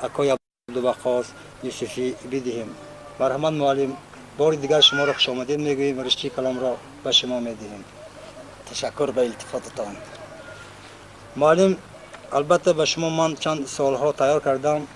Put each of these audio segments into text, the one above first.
Акои Абдуваqqос Юсуфӣ бидиҳем. Марҳамат, муаллим, бори дигар шуморо хушомадед мегӯем, риштаи каломро ба шумо медиҳем. Ташаккур ба илтифотатон. Муаллим, албатта, ба шумо ман чанд суолҳо тайёр кардам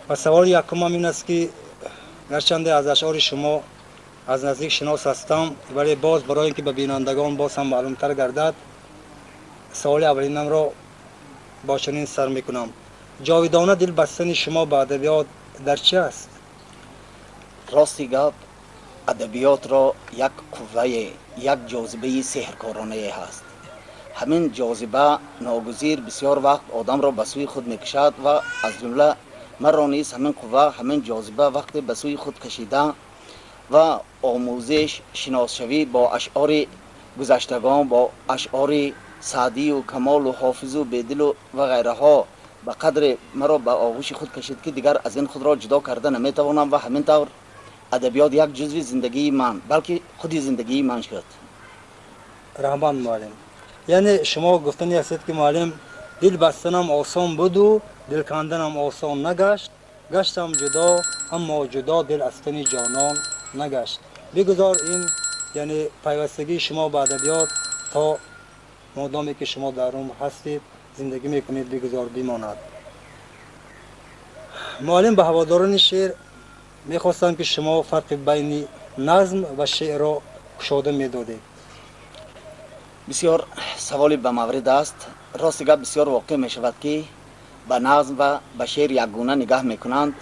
ва саволи якумам ин аст, ки гарчанде аз ашъори шумо аз наздик шинос ҳастам, вале боз барои ин ки ба бинандагон боз ҳам маълумтар гардад, саволи аввалинамро бо чунин сар мекунам: ҷовидона дил бастани шумо ба адабиёт дар чӣ аст? Рости гап, адабиётро як қуввае, як ҷозибаи сеҳркоронае ҳаст. Ҳамин ҷозиба ногузир бисёр вақт одамро ба сӯи худ мекушад ва аз ҷумла маро низ ҳамин қувва, ҳамин ҷозиба вақте ба сӯи худ кашида ва омӯзиш, шиносшавӣ бо ашъори гузаштагон, бо ашъори Саъдию Камолу Ҳофизу Бедилу ва ғайраҳо ба қадре маро ба оғӯши худ кашид, ки дигар аз ин худро ҷудо карда наметавонам ва ҳамин тавр адабиёт як ҷузви зиндагии ман, балки худи зиндагии ман шуд. Раҳмат, муаллим. Яъне шумо гуфтани ҳастед, ки муаллим, дил бастанам осон буду дил канданам осон нагашт, гаштам ҷудо, аммо ҷудо дил аз тани ҷонон нагашт. Бигузор ин, яъне пайвастагии шумо ба адабиёт, то модоме ки шумо дар умр ҳастед, зиндагӣ мекунед, бигузор бимонад. Муаллим, ба ҳаводорони шеър мехостам, ки шумо фарқи байни назм ва шеърро кушода медодед. Бисёр саволи ба маврид аст. Рости гап, бисёр воқеъ мешавад, ки ба назм ва ба шеър якгуна нигаҳ мекунанд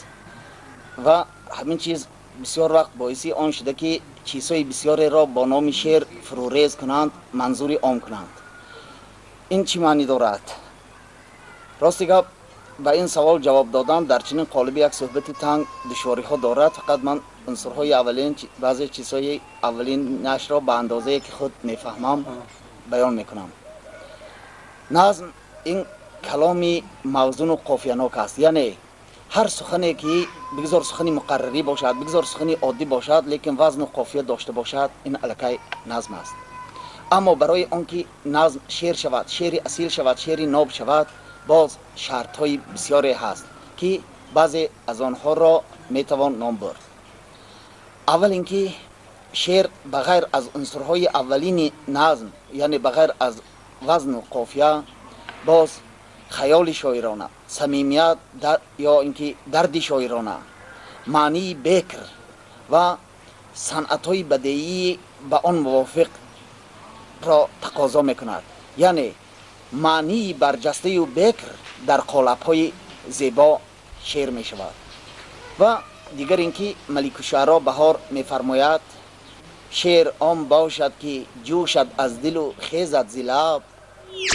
ва ҳамин чиз бисёр вақт боиси он шуда, ки чизҳои бисёреро бо номи шеър фурӯрез кунанд, манзури ом кунанд. Ин чӣ маънӣ дорад? Рости гап, ба ин савол ҷавоб додан дар чунин қолиби як суҳбати танг душвориҳо дорад. Фақат ман унсурҳои аввалин, баъзе чизҳои аввалинашро ба андозае ки худ мефаҳмам баён мекунам. Назм ин каломи мавзуну қофиянок аст, яъне ҳар сухане ки бигзор сухани муқаррарӣ бошад, бигзор сухани оддӣ бошад, лекин вазну қофия дошта бошад, ин аллакай назм аст. Аммо барои он ки назм шеър шавад, шеъри асил шавад, шеъри ноб шавад, боз шартҳои бисёре ҳаст, ки баъзе аз онҳоро метавон ном бурд. Аввал ин ки шеър ба ғайр аз унсурҳои аввалини назм, яъне ба ғайр аз вазну қофия, боз хаёли шоирона, самимият ё ин ки дарди шоирона, маънии бекр ва санъатҳои бадеии ба он мувофиқро тақозо мекунад, яъне маънии барҷастаю бекр дар қолабҳои зебо шеър мешавад. Ва дигар ин ки Маликушуаро Баҳор мефармояд: «Шеър он бошад, ки ҷӯшад аз дилу хезад зи лаб,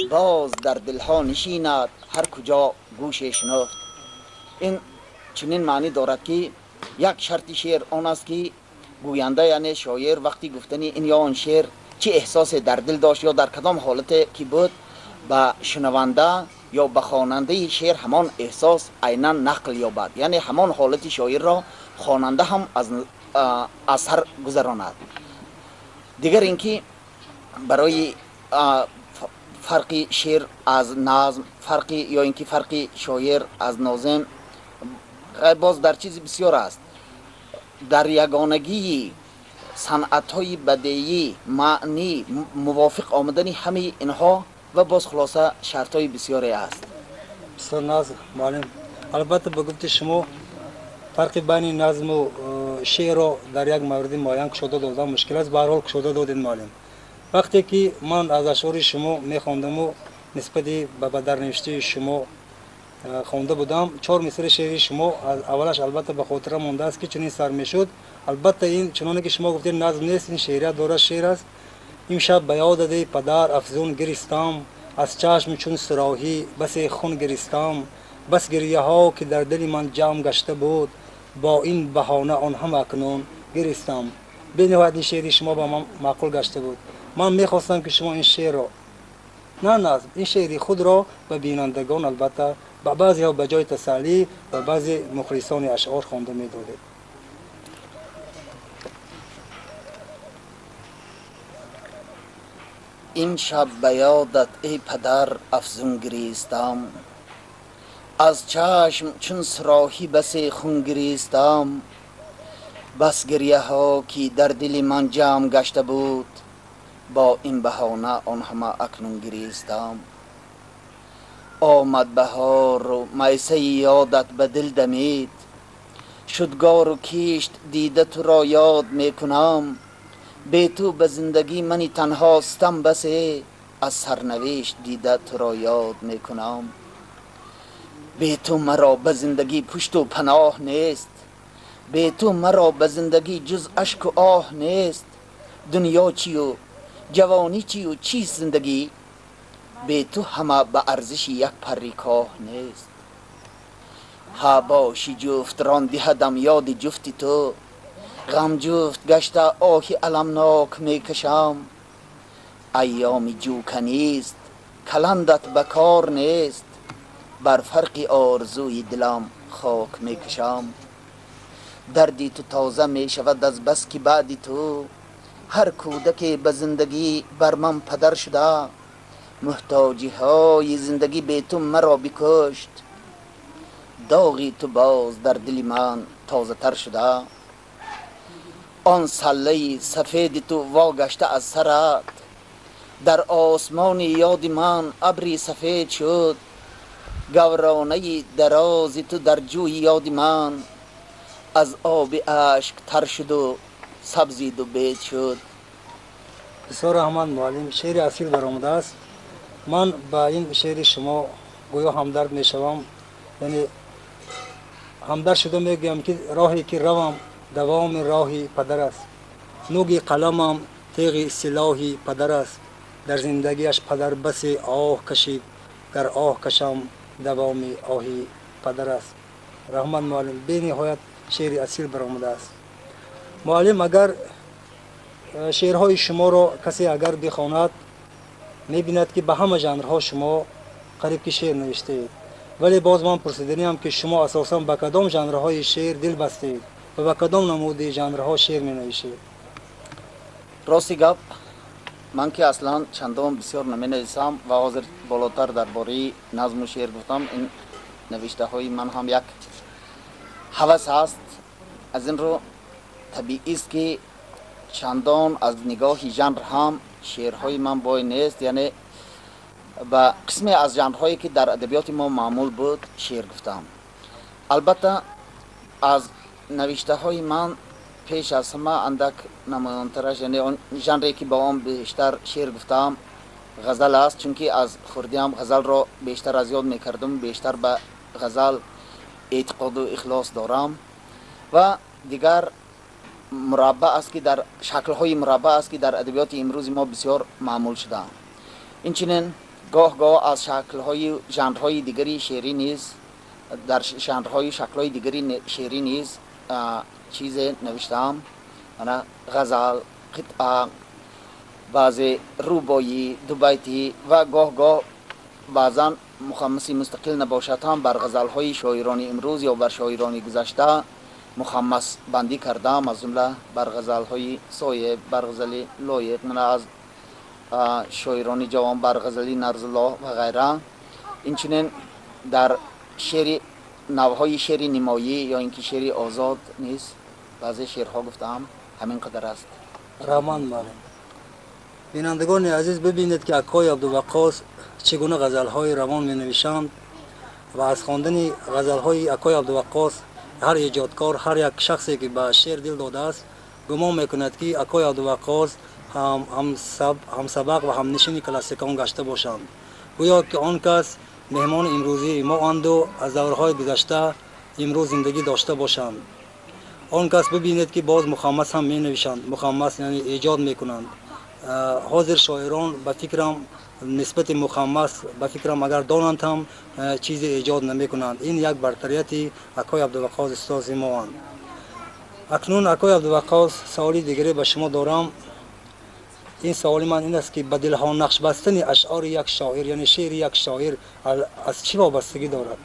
боз дар дилҳо нишинад, ҳар куҷо гӯше шунофт». Ин чунин маънӣ дорад, ки як шарти шеър он аст, ки гӯянда, яъне шоир, вақти гуфтани ин ё он шеър чӣ эҳсосе дар дил дошт ё дар кадом ҳолате ки буд, ба шунаванда ё ба хонандаи шеър ҳамон эҳсос айнан нақл ёбад, яъне ҳамон ҳолати шоирро хонанда ҳам аз сар гузаронад. Дигар ин ки барои фарқи шеър аз назм, фарқи ё ин ки фарқи шоир аз нозим боз дар чизи бисёр аст: дар ягонагии санъатҳои бадеӣ, маънӣ, мувофиқ омадани ҳамаи инҳо ва боз хулоса шартҳои бисёре аст. Бисёр назм, муаллим. Албатта, ба гуфти шумо, фарқи байни назму шеърро дар як мавриди муайян кушода додан мушкил аст. Ба ҳар ҳол, кушода додед, муаллим. Вақте ки ман аз ашъори шумо мехондаму нисбати ба бадарнавиштаи шумо хонда будам, чор мисраи шеъри шумо аз аввалаш албатта ба хотира мондааст, ки чунин сар мешуд. Албатта, ин чуноне ки шумо гуфтед, назм нест, ин шеърият дорад, шеър аст: «Имшаб ба ёдат, эй падар, афзун гиристам, аз чашм чун суроҳӣ басе хун гиристам, бас гирьяҳо ки дар дили ман ҷамъ гашта буд, бо ин баҳона он ҳам акнун гиристам». Бениҳоят ин шеъри шумо ба ман маъқул гашта буд. Ман мехостам, ки шумо ин шеърро, на назм, ин шеъри худро ба бинандагон, албатта, ба баъзеҳо ба ҷои тасаллӣ, ба баъзе мухлисони ашъор хонда медодед. Ин шаб ба ёдат, эй падар, афзун гиристам, Аз чашм чун сироҳӣ басе хун гиристам, бас гирьяҳо ки дар дили ман ҷамъ гашта буд, бо ин баҳона он ҳама акнун гиристам. Омад баҳору майсаи ёдат ба дил дамид, шудгору кишт дида туро ёд мекунам. Бе ту ба зиндагӣ мани танҳо стам басе, аз сарнавишт дида туро ёд мекунам. Бе ту маро ба зиндагӣ пушту паноҳ нест, бе ту маро ба зиндагӣ ҷуз ашку оҳ нест. Дунё чию ҷавонӣ чию чист зиндагӣ, бе ту ҳама ба арзиши як парри коҳ нест. Ҳа боши ҷуфт рон диҳадам ёди ҷуфти ту, ғам ҷуфт гашта оҳи аламнок мекашам. Айёми ҷӯканист, каландат ба кор нест, бар фарқи орзуи дилам хок мекашам. Дарди ту тоза мешавад аз бас ки баъди ту ҳар кӯдаке ба зиндагӣ бар ман падар шуда. Муҳтоҷиҳои зиндагӣ бе ту маро бикушт, доғи ту боз дар дили ман тозатар шуда. Он саллаи сафеди ту вогашта аз сарат, дар осмони ёди ман абри сафед шуд. Гавронаи дарози ту дар ҷӯи ёди ман аз оби ашк тар шуду сабзиду бед шуд. Бисёр раҳмат, муаллим, шеъри асил баромадааст. Ман ба ин шеъри шумо гӯё ҳамдард мешавам, яъне ҳамдард шуда мегӯям, ки роҳе ки равам давоми роҳи падар аст, нуги қаламам теғи силоҳи падар аст. Дар зиндагиаш падар басе оҳ кашид, гар оҳ кашам давоми оҳи падар аст. Раҳмат, муаллим, бениҳоят шеъри асил баромадааст. Муаллим, агар шеърҳои шуморо касе агар бихонад, мебинад, ки ба ҳама жанрҳо шумо қариб ки шеър навиштаед. Вале боз ман пурсиданиам, ки шумо асосан ба кадом жанрҳои шеър дил бастаед ва ба кадом намуди жанрҳо шеър менавишед? Рости гап, ман ки аслан чандон бисёр наменависам ва ҳозир болотар дар бораи назму шеър гуфтам, ин навиштаҳои ман ҳам як ҳавас аст. Аз ин рӯ табиист, ки чандон аз нигоҳи жанр ҳам шеърҳои ман бой нест, яъне ба қисме аз жанрҳое ки дар адабиёти мо маъмул буд шеър гуфтам. Албатта, аз навиштаҳои ман пеш аз ҳама андак намоёнтараш, яъне он жанре ки ба он бештар шеър гуфтаам, ғазал аст, чунки аз хурдиам ғазалро бештар аз ёд мекардам, бештар ба ғазал эътиқоду ихлос дорам. Ва дигар мураббаъ аст, ки дар шаклҳои мураббаъ аст, ки дар адабиёти имрӯзи мо бисёр маъмул шудаанд. Инчунин гоҳ-гоҳ аз шаклҳои жанрҳои дигари шеърӣ низ, дар жанрҳои шаклҳои дигари шеърӣ низ чизе навиштаам, ана ғазал, қитъа, баъзе рубоӣ, дубайтӣ ва гоҳ-гоҳ баъзан мухаммаси мустақил набошад ҳам бар ғазалҳои шоирони имрӯз ё бар шоирони гузашта мухаммас бандӣ кардам, аз ҷумла бар ғазалҳои Соеб, бар ғазали Лоиқ, мана аз шоирони ҷавон бар ғазали Нарзуллоҳ ва ғайра. Инчунин дар шеъри навъҳои шеъри нимоӣ ё ин ки шеъри озод низ баъзе шеърҳо гуфтаам. Ҳамин қадар аст. Раҳмат, муаллим. Бинандагони азиз, бибинед, ки акои Абдуваққос чӣ гуна ғазалҳои равон менавишанд ва аз хондани ғазалҳои акои Абдуваққос ҳар эҷодкор, ҳар як шахсе ки ба шеър дил додааст, гумон мекунад, ки акои Абдуваққос ҳамсабақ ва ҳамнишини классикон гашта бошанд, гӯё ки он кас меҳмони имрӯзии мо анду аз даврҳои гузашта имрӯз зиндагӣ дошта бошанд. Он кас бибинед, ки боз мухаммас ҳам менавишанд, мухаммас яъне эҷод мекунанд. Ҳозир шоирон, ба фикрам, нисбати мухаммас, ба фикрам, агар донанд ҳам, чизе эҷод намекунанд. Ин як бартарияти акои Абдуваққос устози моанд. Акнун, акои Абдуваққос, саволи дигаре ба шумо дорам. Ин саволи ман ин аст, ки ба дилҳо нақш бастани ашъори як шоир, яъне шеъри як шоир, аз чӣ вобастагӣ дорад?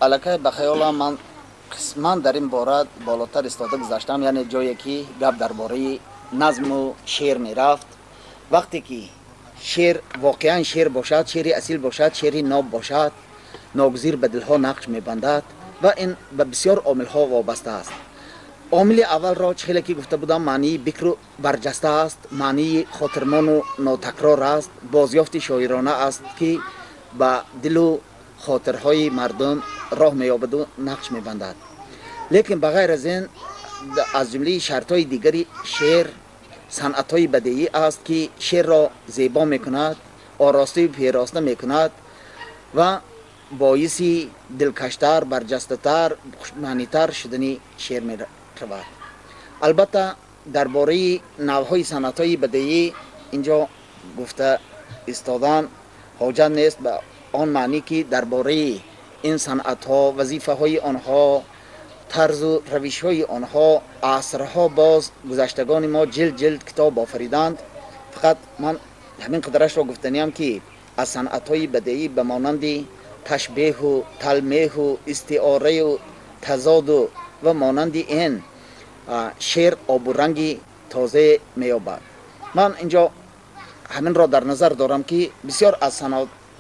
Аллакай ба хаёлам ман қисман дар ин бора болотар истода гузаштам, яъне ҷое ки гап дар бораи назму шеър мерафт. Вақте ки шеър воқеан шеър бошад, шеъри асил бошад, шеъри ноб бошад, ногузир ба дилҳо нақш мебандад ва ин ба бисёр омилҳо вобаста аст. Омили аввалро чӣ хеле ки гуфта будам, маънии бикру барҷаста аст, маънии хотирмону нотакрор аст, бозёфти шоирона аст, ки ба дилу хотирҳои мардум роҳ меёбаду нақш мебандад. Лекин ба ғайр аз ин, аз ҷумлаи шартҳои дигари шеър санъатҳои бадеӣ аст, ки шеърро зебо мекунад, оростаю пероста мекунад ва боиси дилкаштар, барҷастатар, хушмаънитар шудани шеър мешавад. Албатта, дар бораи навъҳои санъатҳои бадеӣ инҷо гуфта истодан ҳоҷат нест, ба он маънӣ ки дар бораи ин санъатҳо, вазифаҳои онҳо, тарзу равишҳои онҳо асрҳо боз гузаштагони мо ҷилд ҷилд китоб офариданд. Фақат ман ҳамин қадарашро гуфтаниям, ки аз санъатҳои бадеӣ ба монанди ташбеҳу талмеҳу истиораю тазоду ва монанди ин шеър обуранги тозае меёбад. Ман инҷо ҳаминро дар назар дорам, ки бисёр аз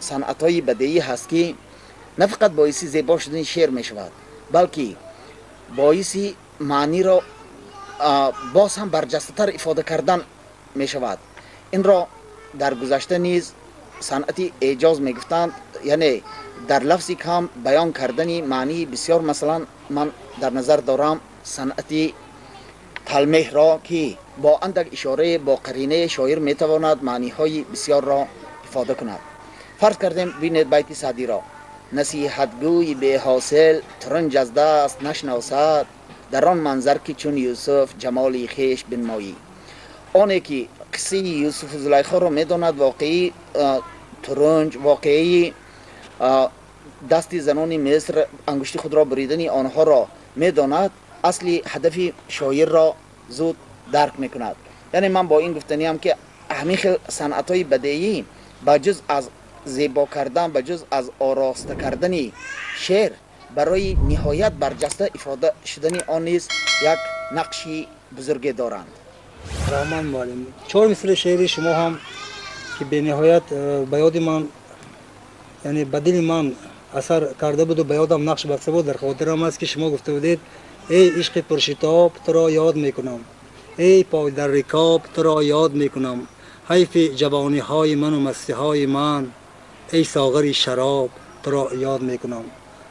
санъатҳои бадеӣ ҳаст, ки на фақат боиси зебо шудани шеър мешавад, балки боиси маъниро боз ҳам барҷастатар ифода кардан мешавад. Инро дар гузашта низ санъати эъҷоз мегуфтанд, яъне дар лафзи кам баён кардани маънии бисёр. Масалан, ман дар назар дорам санъати талмеҳро, ки бо андак ишорае, бо қаринае шоир метавонад маъниҳои бисёрро ифода кунад. Фарз кардем, бинед байти Саъдиро: «Насиҳатгӯи беҳосил турунҷ аз даст нашносад, дар он манзар ки чун Юсуф ҷамоли хеш бинмоӣ». Оне ки қиссаи Юсуфу Зулайхоро медонад, воқеии турунҷ, воқеаи дасти занони Миср ангушти худро буридани онҳоро медонад, асли ҳадафи шоирро зуд дарк мекунад. Яъне ман бо ин гуфтаниям, ки ҳамин хел санъатҳои бадеӣ ба ҷуз аз зебо кардан, ба ҷуз аз ороста кардани шеър, барои ниҳоят барҷаста ифода шудани он низ як нақши бузурге доранд. Раҳмат, муаллим. Чор мисри шеъри шумо ҳам, ки бениҳоят ба ёди ман, яъне ба дили ман асар карда буду ба ёдам нақш баста буд, дар хотирам аст, ки шумо гуфта будед: «Эй ишқи пуршитоб, туро ёд мекунам, эй пой дар рикоб, туро ёд мекунам, ҳайфи ҷавониҳои ману мастиҳои ман, эй соғари шароб, туро ёд мекунам».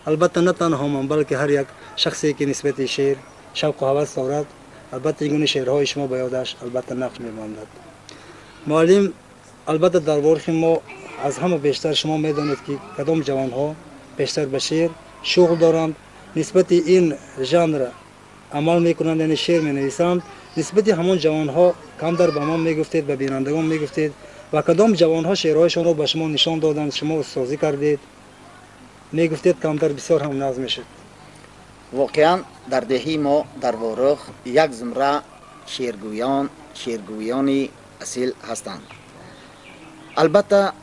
Албатта, на танҳо ман, балки ҳар як шахсе ки нисбати шеър шавқу ҳавас дорад, албатта, ин гуна шеърҳои шумо ба ёдаш албатта нақш мебандад. Муаллим, албатта, дар Ворухи мо аз ҳама бештар шумо медонед, ки кадом ҷавонҳо бештар ба шеър шуғл доранд, нисбати ин жанр амал мекунанд, яъне шеър менависанд. Нисбати ҳамон ҷавонҳо камтар ба мо мегуфтед, ба бинандагон мегуфтед ва кадом ҷавонҳо шеърҳояшонро ба шумо нишон доданд, шумо устозӣ кардед, мегуфтед камтар, бисёр ҳам нағз мешуд. Воқеан, дар деҳаи мо, дар Ворух, як зумра шеъргӯён, шеъргӯёни асил ҳастанд. Албатта,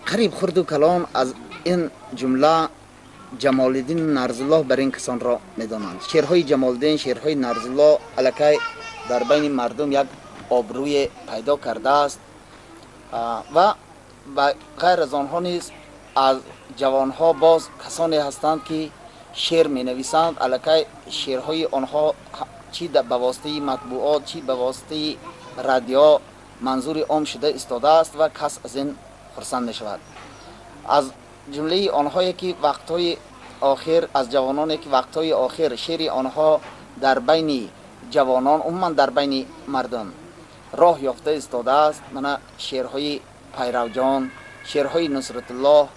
қариб хурду калон, аз ин ҷумла Ҷамолиддин Нарзуллоҳ бар ин касонро медонанд. Шеърҳои Ҷамолиддин, шеърҳои Нарзуллоҳ аллакай дар байни мардум як обрӯе пайдо кардааст. Ва ба ғайр аз онҳо низ аз ҷавонҳо боз касоне ҳастанд, ки шеър менависанд. Аллакай шеърҳои онҳо чӣ ба воситаи матбуот, чӣ ба воситаи радио манзури ом шуда истодааст ва кас аз ин хурсанд мешавад. Аз ҷумлаи онҳое ки вақтҳои охир, аз ҷавононе ки вақтҳои охир шеъри онҳо дар байни ҷавонон, умуман дар байни мардум роҳ ёфта истодааст, мана шеърҳои Пайравҷон, шеърҳои Нусратуллоҳ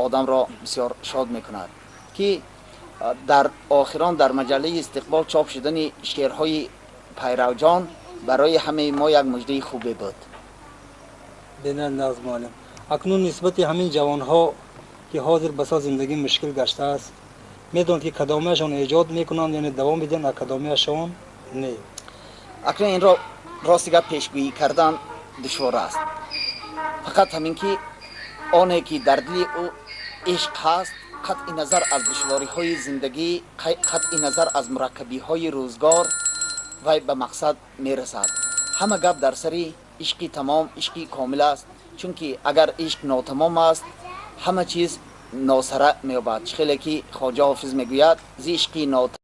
одамро бисёр шод мекунад, ки дар охирон дар маҷаллаи «Истиқбол» чоп шудани шеърҳои Пайравҷон барои ҳамаи мо як муждаи хубе буд. Бенар нағз, муаллим. Акнун нисбати ҳамин ҷавонҳо, ки ҳозир басо зиндагӣ мушкил гаштааст, медонад, ки кадомияшон эҷод мекунанд, яъне давом медиҳанд, а кадомияшон не? Акнун инро, рости гап, пешгӯӣ кардан душвор аст. Фақат ҳамин ки оне ки дар дили ӯ ишқ ҳаст, қатъи назар аз душвориҳои зиндагӣ, қатъи назар аз мураккабиҳои рӯзгор, вай ба мақсад мерасад. Ҳама гап дар сари ишқи тамом, ишқи комил аст, чунки агар ишқ нотамом аст, ҳама чиз носара меёбад. Чӣ хеле ки Хоҷа Ҳофиз мегӯяд: зи ишқи нотар